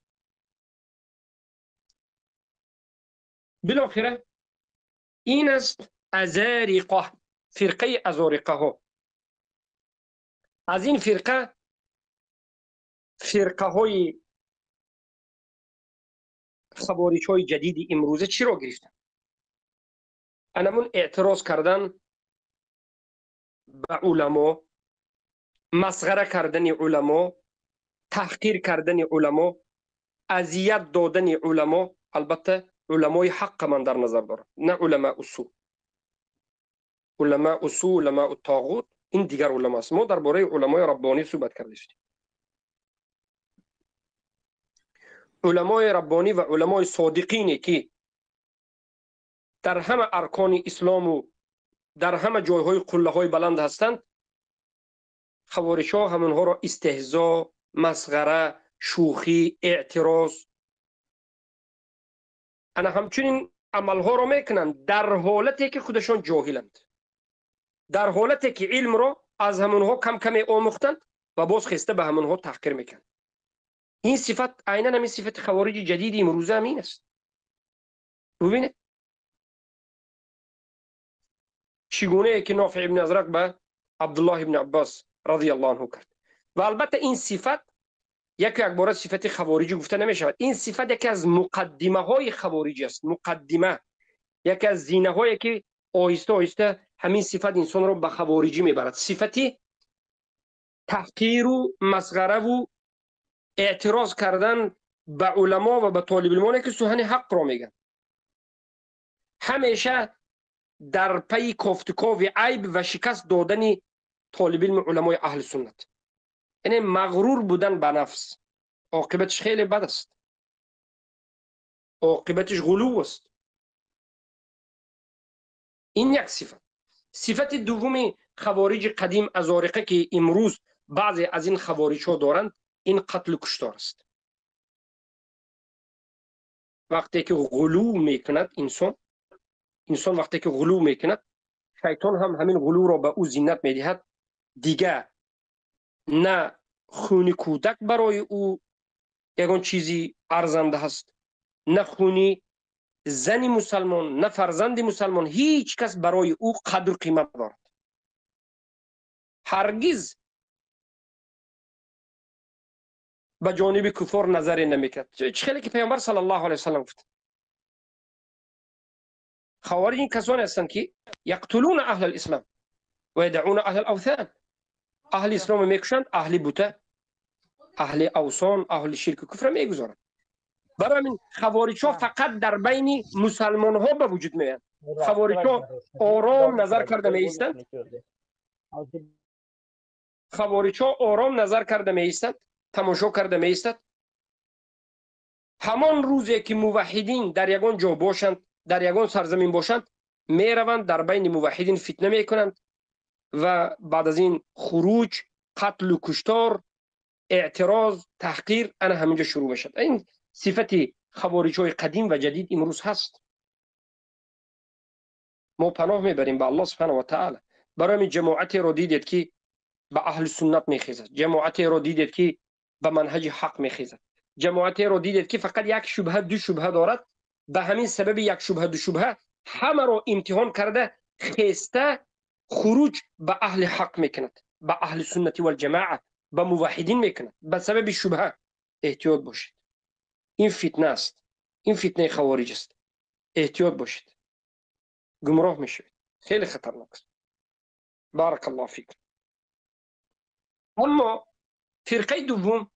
بالاخره این است ازارقه، فرقه ازارقه ها. از این فرقه، فرقه های خوارج های جدید امروزه چی را گرفتن؟ انمون اعتراض کردن به علما، مسخره کردن علما، تحقیر کردن علما، اذیت دادن علما. البته علمای حق من در نظر دارم، نه علماء السوء. علماء السوء، علماء الطاغوت، این دیگر علما است. ما درباره علمای ربانی صحبت کرده شدیم. علمای ربانی و علمای صادقینی که در همه ارکان اسلام و در همه جایهای قله های بلند هستند، خوارج ها همونها را استهزا، مسخره، شوخی، اعتراض، انا همچنین عملها را میکنند در حالتی که خودشان جاهلند، در حالتی که علم را از همونها کم کم آموختند و باز خسته به همونها تحقیر میکنند. این صفت عینا همین صفت خوارج جدید امروزه هم این است. ببینید چگونه که نافع ابن ازرق به عبدالله ابن عباس رضی الله عنه کرد. و البته این صفت یک بار صفت خوارجی گفته نمی شود. این صفت یکی از مقدمه های خوارجی است. مقدمه یکی از زینه هایی که آهسته آهسته همین صفت انسان را به خوارجی میبرد. صفتی تحقیر و مسخره و اعتراض کردن به علما و به طالب علمانی که سخن حق را میگن. همیشه در پی کوفتکاو عیب و شکست دادن طالب علم علمای اهل سنت. یعنی مغرور بودن به نفس، عاقبتش خیلی بد است، عاقبتش غلو است. این یک صفت. صفت دوم خوارج قدیم ازارقه که امروز بعضی از این خوارج ها دارند، این قتل و کشتار است. وقتی که غلو میکند انسان وقتی که غلو میکند، شیطان هم همین غلو را به او زینت میدهد. دیگه نه خون کودک برای او یگان چیزی ارزنده هست، نه خونی زن مسلمان، نه فرزند مسلمان، هیچ کس برای او قدر قیمت دارد. هرگز به جانب کفار نظری نمیکرد. چه خیلی که پیامبر صلی الله علیه و سلم گفت خوارج این کسانی هستند که یقتلون اهل الاسلام و یدعون اهل الاوثان. اهل اسلام میکشند، اهل بوته، اهل اوثان، اهل شرک و کفر میگذارند. برای همین خوارج ها فقط در بین مسلمان ها به وجود میآیند. خوارج ها آرام نظر کرده میایستند. خوارج ها آرام نظر کرده میایستند، تماشا کرده میایستند. همان روزی که موحدین در یگان جا باشند، در یگان سرزمین باشند، میروند در بین موحدین فتنه میکنند و بعد از این خروج، قتل و کشتار، اعتراض، تحقیر، انا همینجا شروع بشد. این صفت خوارج های قدیم و جدید امروز هست. ما پناه میبریم به الله سبحانه و تعالی. برای این جماعتی رو دیدید که به اهل سنت میخیزد، جماعتی رو دیدید که به منهج حق میخیزد، جماعتی رو دیدید که فقط یک شبهه دو شبهه دارد، به همین سبب یک شبهه دو شبهه همه رو امتحان کرده خیسته خروج به اهل حق میکند، به اهل سنت و الجماعه، به موحدین میکند. به سبب شبهه احتیاط باشید. این فتنه است، این فتنه خوارج است. احتیاط باشید، گمراه میشوید، خیلی خطرناک است. بارک الله فیک. اما فرقه دوم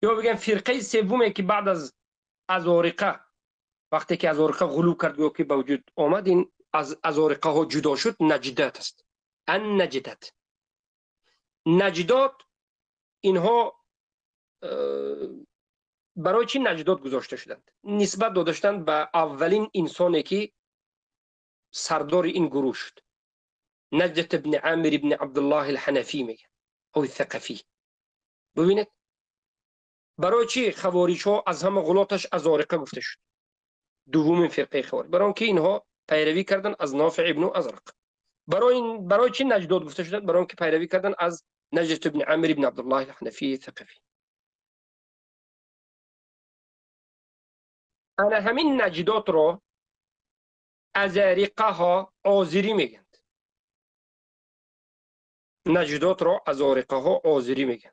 یا بگم فرقه سومه که بعد از ازارقه، وقتی که ازارقه غلو کرد یا که به وجود آمد، این از ازارقه ها جدا شد، نجدات است. النجدات، نجدات اینها برای چی نجدات گذاشته شدند؟ نسبت داده شدند به اولین انسانی که سردار این گروه شد، نجدت ابن عامر ابن عبدالله الحنفی میگن او الثقفی. ببینید برای چی خوارج ها از همه غلاتش ازارقه گفته شد، دومین فرقه خوارج، برای اینکه اینها پیروی کردن از نافع ابن ازرق. برای چی نجدات گفته شدند؟ برای اینکه پیروی کردن از نجدت ابن عامر ابن عبدالله الحنفی الثقفی. انا همین نجدات رو ازارقه ها آذری میگن. نجدات رو ازارقه ها آذری میگن،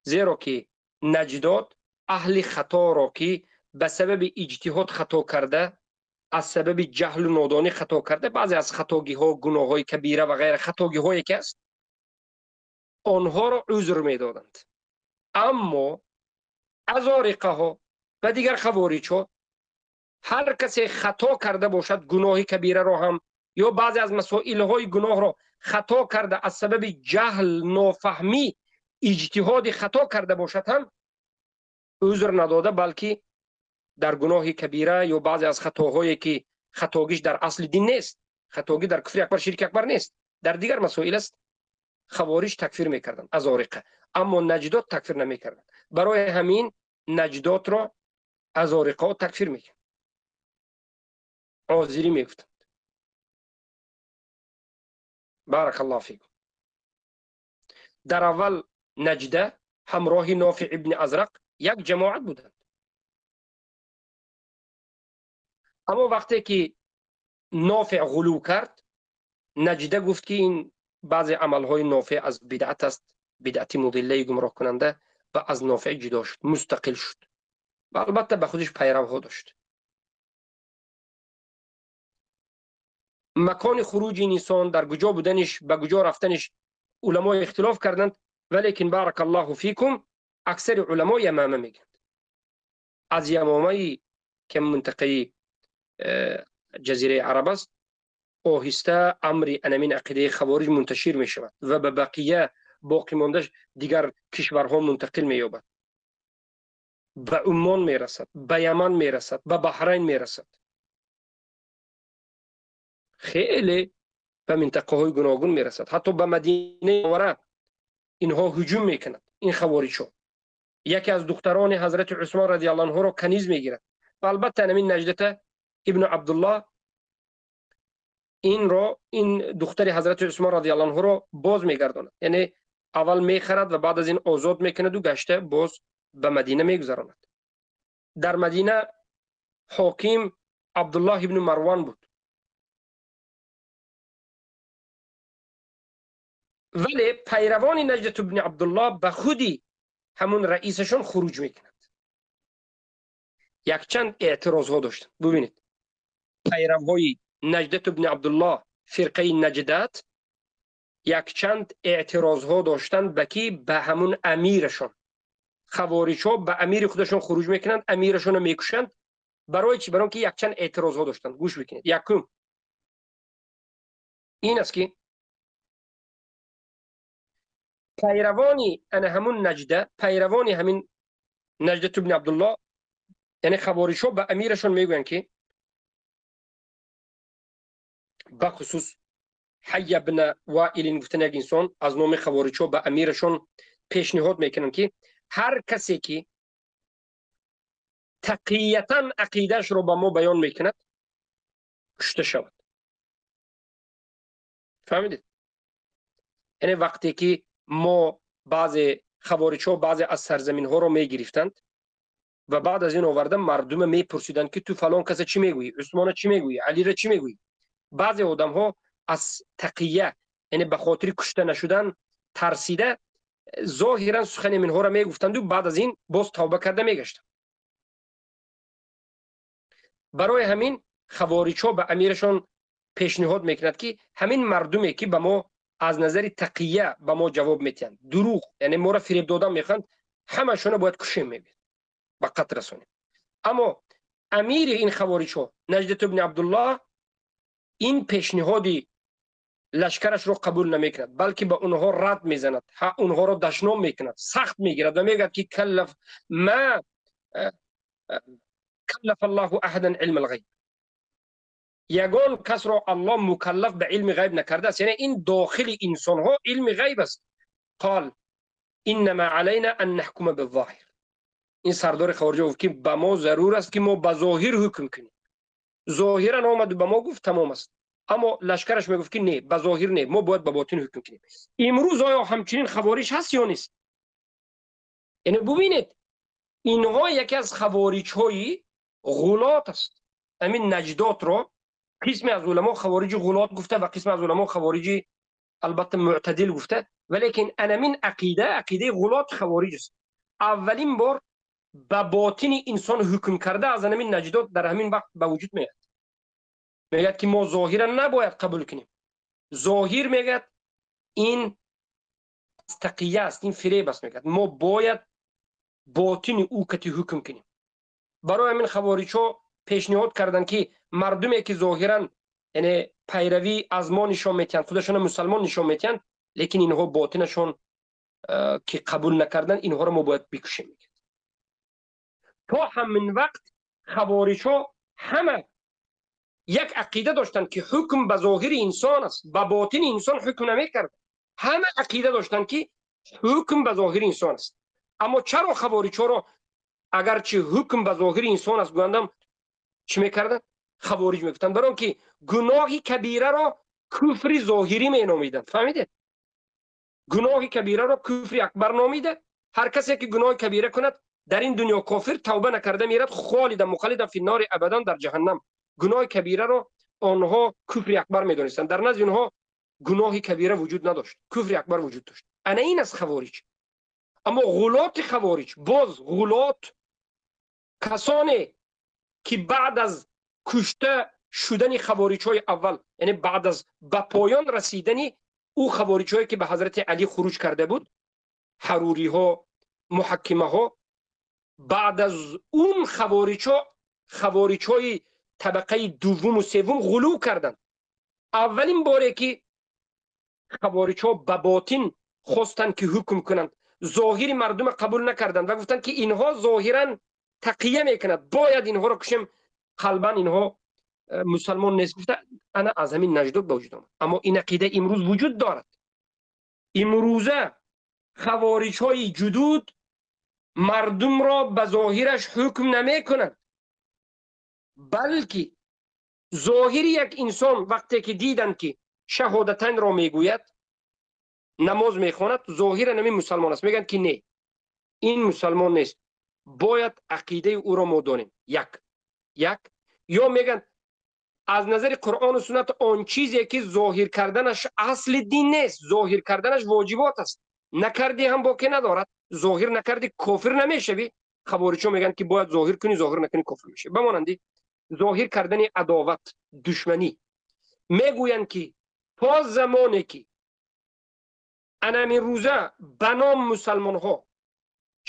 زیرا که نجدات اهل خطا را که به سبب اجتهاد خطا کرده، از سبب جهل و نادانی خطا کرده، بعضی از خطاگی ها، گناه های کبیره و غیر خطاگی هایی که است، آنها را عذر میدادند. اما ازارقه ها و دیگر خوارج ها هر کسی خطا کرده باشد، گناه کبیره را هم یا بعضی از مسائل های گناه را خطا کرده، از سبب جهل، نافهمی، اجتهاد خطا کرده باشد هم عذر نداده، بلکه در گناه کبیره یا بعضی از خطاهایی که خطاگیش در اصل دین نیست، خطاگی در کفر اکبر، شرک اکبر نیست، در دیگر مسائل است، خوارج تکفیر میکردند ازارقه، اما نجدات تکفیر نمیکردند. برای همین نجدات را ازارقه تکفیر میکردند، آذری میگفتند. بارک الله فیکم. در اول نجده همراه نافع ابن ازرق یک جماعت بودند، اما وقتی که نافع غلو کرد، نجده گفت که این баъзе амалҳои Нофеъ аз бидъат аст, бидъати мудиллаи гумроҳкунанда, ва аз Нофеъ ҷудо шуд, мустақил шуд ва албатта ба худаш пайравҳо дошт. Макони хуруҷи ин инсон дар куҷо буданиш, ба куҷо рафтаниш уламо ихтилоф карданд, валекин баракаллоҳу фикум аксари уламо Ямама мегӯянд. Аз Ямамаи ки минтақаи ҷазираи араб аст, оҳиста амри анамин ақидаи хавориҷ мунташир мешавад ва ба бақия боқӣ мондаш дигар кишварҳо мунтақил меёбад. Ба Уммон мерасад, ба Яман мерасад, ба Баҳрайн мерасад. Хеле ба минтақаҳои гуногун мерасад. Ҳатто ба Мадинаи Мунаввара инҳо ҳуҷум мекунанд, ин хавориҷҳо. Яке аз духтарони ҳазрати Усмон радиаллоҳу анҳуро каниз мегирад ва албатта анамин Наҷдата ибну Абдуллоҳ инро, ин духтари ҳазрати Усмон радиаллоҳу анҳуро боз мегардонад. Яъне аввал мехарад ва баъд аз ин озод мекунаду гашта боз ба Мадина мегузаронад. Дар Мадина ҳоким Абдуллоҳ ибну Марвон буд. Вале пайравони Наҷдат ибни Абдуллоҳ ба худи ҳамун раисашон хуруҷ мекунанд. Якчанд эътирозҳо доштанд. Бубинед, пайравҳои Наҷдат ибни Абдуллоҳ, фирқаи Наҷдат, якчанд эътирозҳо доштанд ба ки? Ба ҳамун амирашон. Хавориҷҳо ба амири худашон хуруҷ мекунанд, амирашонро мекушанд. Барои чӣ? Барои он ки якчанд эътирозҳо доштанд. Гӯш бикунед. Якум ин аст ки пайравони ана ҳамун Наҷда, пайравони ҳамин Наҷдат ибни Абдуллоҳ, яъне хавориҷҳо ба амирашон мегӯянд ки бахусус Ҳайя ибн Воилин гуфтан як инсон аз номи хавориҷҳо ба амирашон пешниҳод мекунанд ки ҳар касе ки тақиятан ақидаашро ба мо баён мекунад, кушта шавад. Фаҳмидед? Яъне вақте ки мо баъзе хавориҷҳо баъзе аз сарзаминҳоро мегирифтанд ва баъд аз ин оварда мардума мепурсиданд ки ту фалон каса чӣ мегӯӣ, Усмона чӣ мегӯӣ, Алира чӣ мегӯӣ. Баъзе одамҳо аз тақия, яъне ба хотири кушта нашудан тарсида, зоҳиран сухани минҳоро мегуфтанду баъд аз ин боз тавба карда мегаштанд. Барои ҳамин хавориҷҳо ба амирашон пешниҳод мекунад ки ҳамин мардуме ки ба мо аз назари тақия ба мо ҷавоб метиҳанд, дурӯғ, яъне моро фиреб додан мехоҳанд, ҳамашонро бояд кушем, мегӯяд, ба қатл расонем. Аммо амири ин хавориҷҳо Наҷдат ибни Абдуллоҳ ин пешниҳоди лашкарашро қабул намекунад, балки ба онҳо рад мезанад, онҳоро дашном мекунад, сахт мегирад ва мегӯяд ки каллаф ма каллаф Аллоҳу аҳадан илм алғайб, ягон касро Аллоҳ мукаллаф ба илми ғайб накардааст, яъне ин дохили инсонҳо илми ғайб аст. Қол иннама алайна ан наҳкума бизоҳир. Ин сардори хавориҷ гуфт ки ба мо зарур аст ки мо ба зоҳир ҳукм кунем. Зоҳиран омад ба мо гуфт тамом аст, аммо лашкараш мегуфт ки не, ба зоҳир не, мо бояд ба ботин ҳукм кунем. Имрӯз оё ҳамчунин хавориҷ ҳаст ё нест? Яъне бубинед, инҳо яке аз хавориҷҳои ғулот аст. Ҳамин наҷдотро қисме аз уламо хавориҷи ғулот гуфта ва қисме аз уламо хавориҷи албатта мӯътадил гуфта, валекин анамин ақида ақидаи ғулот хавориҷ аст. Аввалин бор ба ботини инсон ҳукм карда аз анамин наҷдот дар ҳамин вақт ба вуҷуд меояд. Мегӯяд ки мо зоҳиран набояд қабул кунем. Зоҳир мегӯяд ин тақия аст, ин фиреб аст, мегӯяд мо бояд ботини ӯ кати ҳукм кунем. Барои ҳамин хавориҷҳо пешниҳод карданд ки мардуме ки зоҳиран яъне пайравӣ аз мо нишон метиҳанд, худашонро мусалмон нишон метиҳанд, лекин инҳо ботинашон ки қабул накарданд, инҳоро мо бояд бикушем. То ҳамин вақт хавориҷҳо ҳама як ақида доштанд ки ҳукм ба зоҳири инсон аст, ба ботини инсон ҳукм намекард. Ҳама ақида доштанд ки ҳукм ба зоҳири инсон аст. Аммо чаро хавориҷҳоро агарчи ҳукм ба зоҳири инсон аст гӯяндам чӣ мекарданд? Хавориҷ мегуфтанд. Барои он ки гуноҳи кабираро куфри зоҳирӣ меномиданд. Фаҳмидед? Гуноҳи кабираро куфри акбар номида, ҳар касе ки гуноҳи кабира кунад дар ин дунё кофир, тавба накарда мерад холидан мухаллидан фи нори абадан дар ҷаҳаннам. Гуноҳи кабираро онҳо куфри акбар медонистанд. Дар назди онҳо гуноҳи кабира вуҷуд надошт, куфри акбар вуҷуд дошт. Ана ин аст хавориҷ. Аммо ғулоти хавориҷ, боз ғулот касоне ки баъд аз кушта шудани хавориҷҳои аввал, яъне баъд аз ба поён расидани ӯ хавориҷҳое ки ба ҳазрати Алӣ хуруҷ карда буд, ҳаруриҳо, муҳаккимаҳо, баъд аз он хавориҷҳо, хавориҷҳои табақаи дуввуму севум ғулӯ карданд. Аввалин боре ки хавориҷҳо ба ботин хостанд ки ҳукм кунанд, зоҳири мардума қабул накарданд ва гуфтанд ки инҳо зоҳиран тақия мекунад, бояд инҳоро кушем, қалбан инҳо мусалмон нест гуфта, ана аз ҳамин наҷдот ба вуҷуд омад. Аммо ин ақида имрӯз вуҷуд дорад. Имрӯза хавориҷҳои ҷудуд мардумро ба зоҳираш ҳукм намекунанд, балки зоҳири як инсон вақте ки диданд ки шаҳодатайнро мегӯяд, намоз мехонад, зоҳиран ҳамин мусалмон аст, мегӯянд ки не, ин мусалмон нест, бояд ақидаи ӯро мо донем. Як ё мегӯянд аз назари Қуръону суннат он чизе ки зоҳир карданаш асли дин нест, зоҳир карданаш воҷибот аст, накардӣ ҳам боке надорад, зоҳир накардӣ кофир намешавӣ. Хавориҷҳо мегӯянд ки бояд зоҳир кунӣ, зоҳир накунӣ кофир мешавӣ. Ба монанди зоҳир кардани адоват, душманӣ, мегӯянд ки то замоне ки анамин рӯза ба ном мусалмонҳо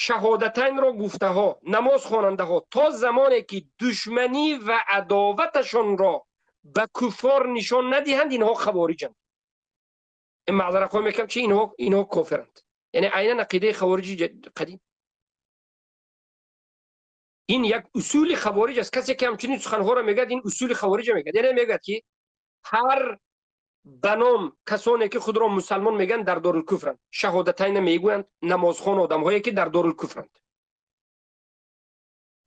шаҳодатайнро гуфтаҳо, намоз хонандаҳо, то замоне ки душманӣ ва адоваташонро ба куффор нишон надиҳанд, инҳо хавориҷанд. Ин маъзарат мекунам, чи инҳо кофиранд. Яъне айнан ақидаи хавориҷи қадим. Ин як усули хавориҷ аст. Касе ки ҳамчунин суханҳоро мегӯяд, ин усули хавориҷа мегӯяд. Яъне мегӯяд ки ҳар ба ном касоне ки худро мусалмон мегӯянд дар дорулкуфранд, шаҳодатайна мегӯянд, намозхон одамҳое ки дар дорулкуфранд,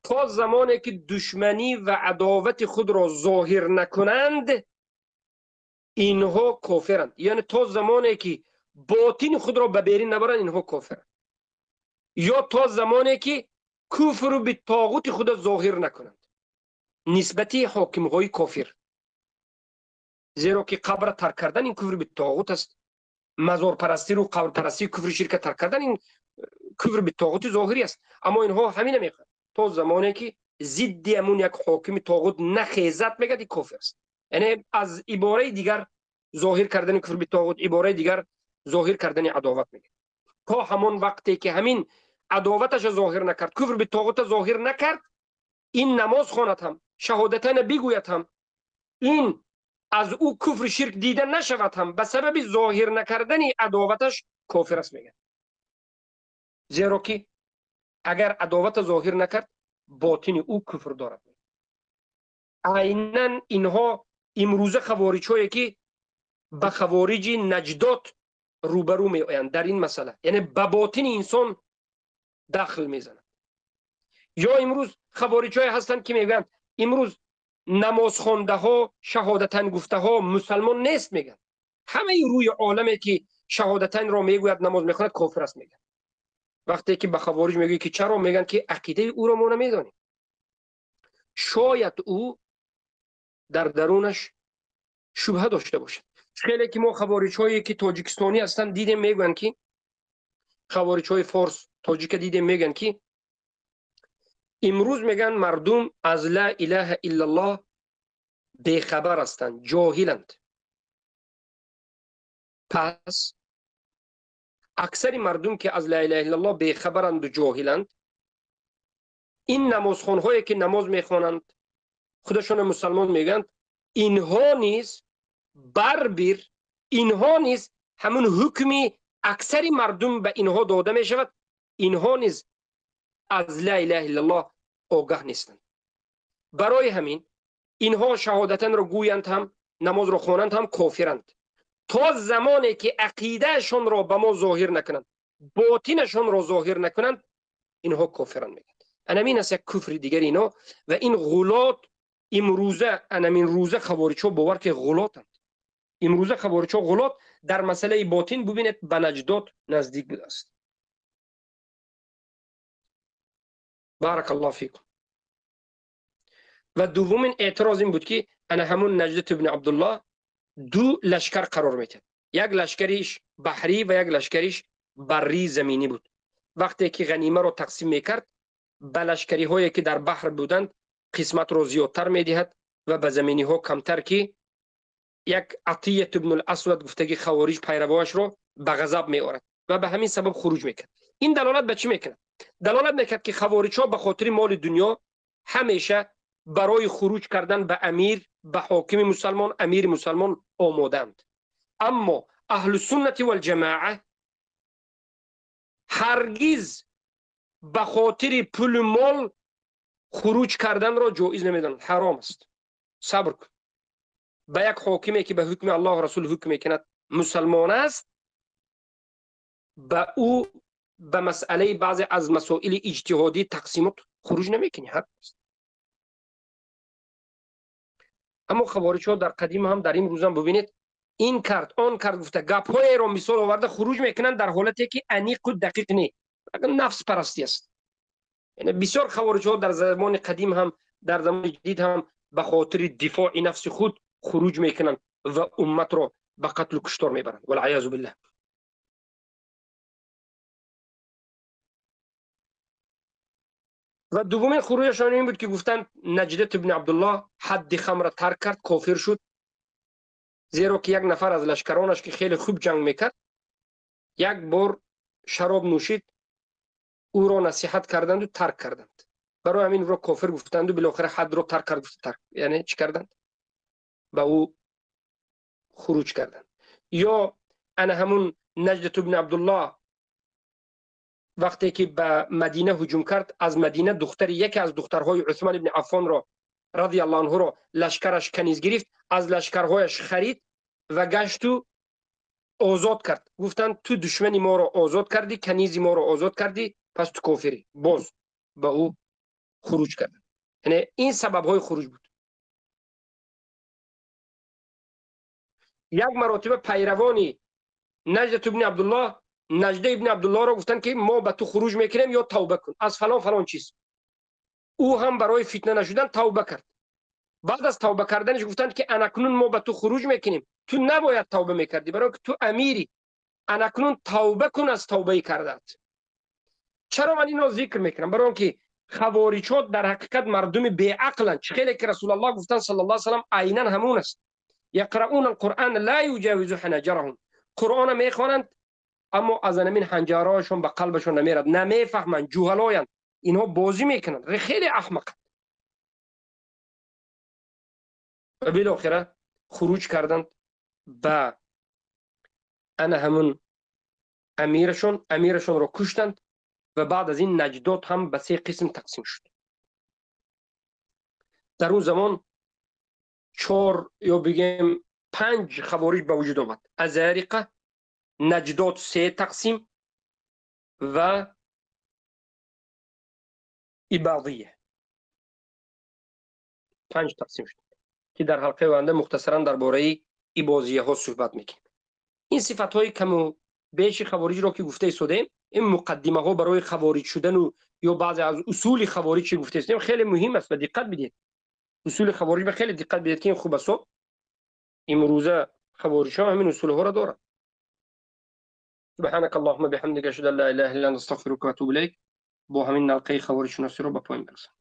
то замоне ки душманӣ ва адовати худро зоҳир накунанд, инҳо кофиранд. Яъне то замоне ки ботини худро ба берин набаранд, инҳо кофиранд. Ё то замоне ки куфру битоғути худро зоҳир накунанд нисбати ҳокимҳои кофир, зеро ки қабра тарк кардан ин куфр битоғут аст, мазорпарастиру қабрпарастӣ, куфри ширка тарк кардан ин куфр битоғути зоҳирӣ аст. Аммо инҳо ҳамина мехоҳанд то замоне ки зидди ҳамун як ҳокими тоғут нахезад, мегӯяд ин кофир аст. Яъне аз ибораи дигар зоҳир кардани куфр битоғут, ибораи дигар зоҳир кардани адоват мегӯяд. То ҳамон вақте ки ҳамин адоваташа зоҳир накард, куфр битоғута зоҳир накард, ин намоз хонад ҳам, шаҳодатайна бигӯяд ҳам, ин аз ӯ куфри ширк дида нашавад ҳам, ба сабаби зоҳир накардани адоваташ кофир аст мегӯяд. Зеро ки агар адовата зоҳир накард, ботини ӯ куфр дорад. Айнан инҳо имрӯза хавориҷҳое ки ба хавориҷи наҷдот рӯбарӯ меоянд дар ин масъала, яъне ба ботини инсон дахл мезананд. Ё имрӯз хавориҷҳое ҳастанд ки мегӯянд имрӯз намозхондаҳо, шаҳодатайн гуфтаҳо мусалмон нест мегӯянд. Ҳамаи рӯи оламе ки шаҳодатайнро мегӯяд, намоз мехонад, кофир аст мегӯянд. Вақте ки ба хавориҷ мегӯяд ки чаро, мегӯянд ки ақидаи ӯро мо намедонем, шояд ӯ дар дарунаш шубҳа дошта бошад. Хеле ки мо хавориҷҳое ки тоҷикистонӣ ҳастанд дидем, мегӯянд ки хавориҷҳои форс тоҷика дидем, мегӯянд ки имрӯз мегӯянд мардум аз ла илаҳа иллаллоҳ бехабар ҳастанд, ҷоҳиланд. Пас аксари мардум ки аз ла илаҳа иллаллоҳ бехабаранду ҷоҳиланд, ин намозхонҳое ки намоз мехонанд, худашонро мусалмон мегӯянд, инҳо низ барбир, инҳо низ ҳамун ҳукми аксари мардум ба инҳо дода мешавад, инҳо низ аз ла илаҳа иллаллоҳ огаҳ нестанд. Барои ҳамин инҳо шаҳодатанро гӯянд ҳам, намозро хонанд ҳам кофиранд. То замоне ки ақидаашонро ба мо зоҳир накунанд, ботинашонро зоҳир накунанд, инҳо кофиранд мегӯянд. Анамин аст як куфри дигари инҳо. Ва ин ғулот имрӯза, анамин рӯза хавориҷҳо бовар ки ғулотанд. Имрӯза хавориҷҳо ғулот дар масъалаи ботин бубинед ба наҷдот наздик будааст. Баракаллоҳу фикум. Ва дуввумин эътироз ин буд ки ана ҳамун Наҷдат ибни Абдуллоҳ ду лашкар қарор медиҳад. یک لشکریش بحری و یک لشکریش بری زمینی بود. وقتی که غنیمه رو تقسیم میکرد به لشکری هایی که در بحر بودند قسمت رو زیادتر میدهد و به زمینی ها کمتر، که یک عطیه ابن الاسود گفتگی خوارج پیروانش رو به غضب می آورد و به همین سبب خروج میکرد. این دلالت به چی میکند؟ دلالت میکرد که خوارج ها به خاطر مال دنیا همیشه برای خروج کردن به امیر، به حاکم مسلمان، امیر مسلمان آمادند. اما اهل سنت و الجماعه هرگز به خاطر پول مال خروج کردن را جایز نمیدانند، حرام است. صبر کن. به یک حاکمی که به حکم الله و رسول حکم میکند مسلمان است، به او به مسئله بعضی از مسائل اجتهادی تقسیمات خروج نمیکنی، حق است. اما خوارج ها در قدیم هم در این روز هم ببینید این کرد آن کرد گفته گپ های را مثال آورده خروج میکنن در حالتی که انیق و دقیق نی، نفس پرستی است. یعنی بسیار خوارج ها در زمان قدیم هم در زمان جدید هم به خاطر دفاع نفس خود خروج میکنن و امت را به قتل و کشتار میبرند، والعیاذ بالله. و دومین خروجشان این بود که گفتند نجدت ابن عبدالله حد خمر ترک کرد، کافر شد، زیرا که یک نفر از لشکرانش که خیلی خوب جنگ میکرد یک بار شراب نوشید، او را نصیحت کردند و ترک کردند. برای همین را کافر گفتند و بالاخره حد را ترک کرد، ترک یعنی چی کردند؟ به او خروج کردند. یا انا همون نجدت ابن عبدالله وقتی که به مدینه هجوم کرد، از مدینه دختر یکی از دخترهای عثمان ابن عفان را رضی الله عنه را لشکرش کنیز گرفت، از لشکرهایش خرید و گشت و آزاد کرد. گفتند تو دشمن ما را آزاد کردی، کنیز ما را آزاد کردی، پس تو کافری. باز به او خروج کردند. یعنی این سبب های خروج بود. یک مراتب پیروانی نجدت ابن عبدالله، نجده ابن عبدالله را گفتند که ما به تو خروج میکنیم یا توبه کن از فلان فلان چیز. او هم برای فتنه نشدن توبه کرد. بعد از توبه کردنش گفتند که انکنون ما به تو خروج میکنیم، تو نباید توبه میکردی برای که تو امیری، انکنون توبه کن از توبه کردت. چرا من اینو ذکر میکنم؟ برای اینکه خوارج ها در حقیقت مردم بی‌عقلند. خیلی که رسول الله گفتند صلی الله علیه و سلم عینا همون است. یقرؤون القرآن لا یجاوز حناجرهم، قرآن میخوانند اما از همین حنجرهاشون به قلبشون نمیرد، نمیفهمند، جهلایند، اینها بازی میکنند، خیلی احمقند. و بالاخره خروج کردند به انا همون امیرشون، امیرشون رو کشتند و بعد از این نجدات هم به سه قسم تقسیم شد. در اون زمان 4 یا بگیم 5 خوارج به وجود آمد. ازارقه، نجدات 3 تقسیم و اباضیه، 5 تقسیم شد که در حلقه آینده مختصرا درباره اباضیه ها صحبت میکنیم. این صفت های کم و بیش خوارج را که گفته شده، این مقدمه ها برای خوارج شدن و یا بعضی از اصول خوارج که گفته شدیم خیلی مهم است و دقت بدید. اصول خوارج به خیلی دقت بدید که این خوب است. امروزه خوارج ها همین اصول ها را دارند. سبحانك اللهم بحمدك اشهد ان لا اله الا انت استغفرك واتوب اليك. با همین نلقه خوارج شناسی رو به پایان برسم.